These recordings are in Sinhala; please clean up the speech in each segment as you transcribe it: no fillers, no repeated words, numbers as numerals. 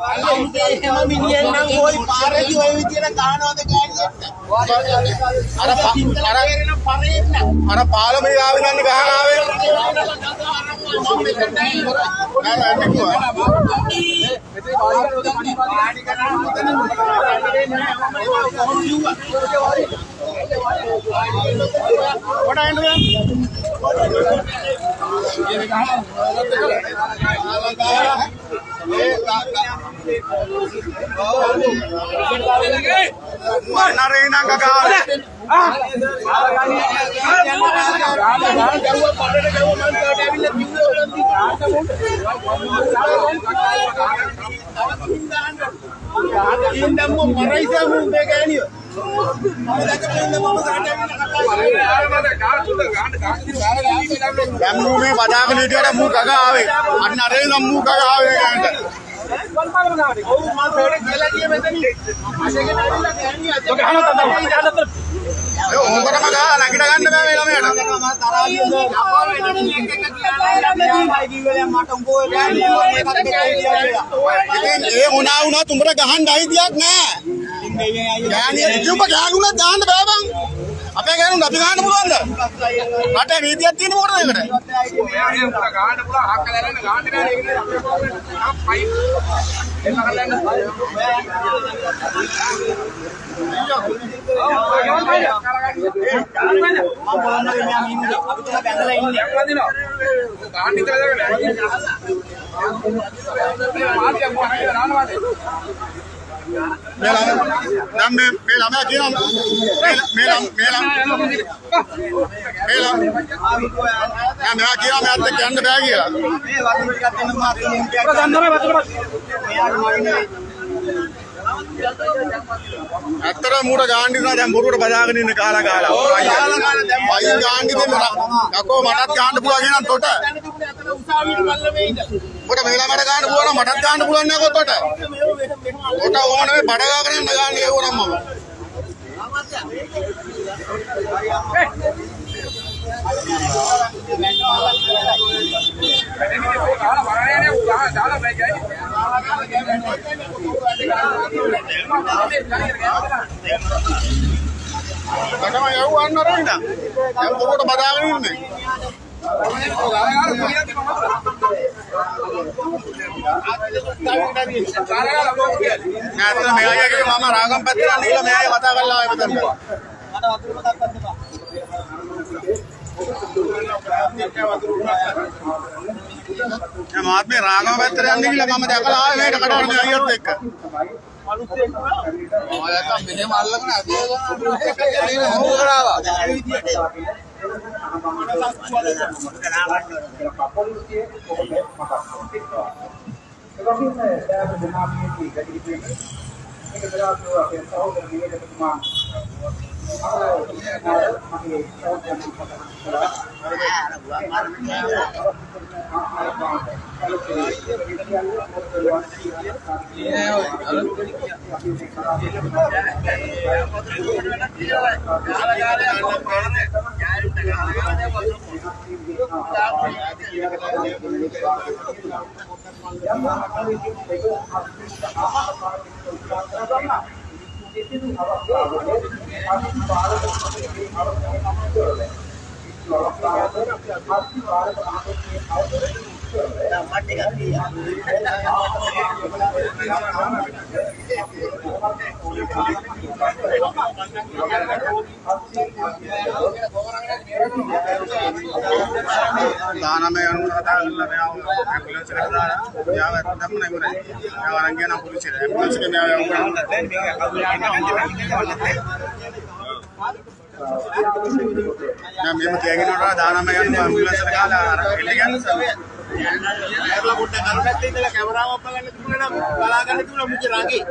එහෙම මිනිහෙක් නම් ওই පාරේදී ඔය විදියට ගහනවද ගෑණියෙක්ට? අර අර අර පාලමේ ආවේ නන්නේ ගහන ආවේ. නෑ නෑ කිව්වා. කොට එන්න දැන් මූ මේ වදාගෙන හිටියට මූ ගග ආවේ. අන්න අර ඉඳන් මූ ගග ආවේ ගෑනට. ඔව් මම සර්ට කියලා ගියේ මෙතනින්. අශේකෙන් ඇවිල්ලා ගෑණිය අත ඒ හොඳටම ගහලා නැගිට ගන්න බෑ මේ ළමයාට. ඉතින් ඒ වුණා වුණත් උඹට ගහන්න අයිතියක් නෑ. ගෑණිය ඉතින් උඹ ගෑනු උනත් ගහන්න බෑ බං. අපේ ගෑනුන්ට අපි ගහන්න පුළුවන්ද? රටේ නීතියක් තියෙන මොකටද ඒකට? මේ ළමයා දැන් මේ මේ ළමයා කියනවා මේ මේ මේ මේ ළමයා මෙයා කියනවා මෙයාත් එක්ක යන්න බෑ කියලා. ඇත්තටම මූට ගාන්න ඉන්නවා දැන් බොරුවට බදාගෙන ඉන්න කාලා කාලා. අයින් ගාන්න ඉතින් යකෝ මටත් ගාන්න පුළුවන් කියනන් තොට. උඹට මේ ළමයට ගාන්න පුළුවන් නම් මටත් ගාන්න පුළුවන් නේද තොට. තොට ඕම නෙමෙයි බඩ ගාගෙන යන්න ගාන්න කියවනම් මම. කටම යවුවා අන්න අර ඉඳන්. දැන් බොරුවට බදාගෙන ඉන්නේ. නෑ අතන මෙයා කිව්වේ මම රාගම් පැත්තට යන්න කියලා මෙයා කතා කරලා ආවේ මෙතනට. නෑ මාත් මේ රාගම පැත්තට යන්න කියලා මම දැකලා ආවේ මේකට කඩවන මේ අයියත් එක්ක. මම දැක්කා මෙහෙම අල්ලගෙන ඇදගෙන හොඳ කරාවා. දානමය යනුන කතා කරලා මෙයාව ඇම්බියුලන්ස් එකට දාලා මෙයාව ඇත්තටම ඉවරයි. මෙයාව අරන් ගියා නම් පොලිසියට. ඇම්බියුලන්ස් එකේ මෙයාව යවුවා. නෑ මෙහෙම කියගෙන යනකොට 19 යන ඇම්බියුලන්ස් එකට ගහලා අර එල්ල ගන්න. ඇරලා පොඩ්ඩක් අර පැත්තේ ඉඳලා කැමරාවක් බලන්න තිබුණා නම් බලා ගන්න තිබුණා මුගේ රඟේ.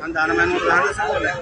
මං 19 යනකොට ගහන්න සම්බන්ධයි.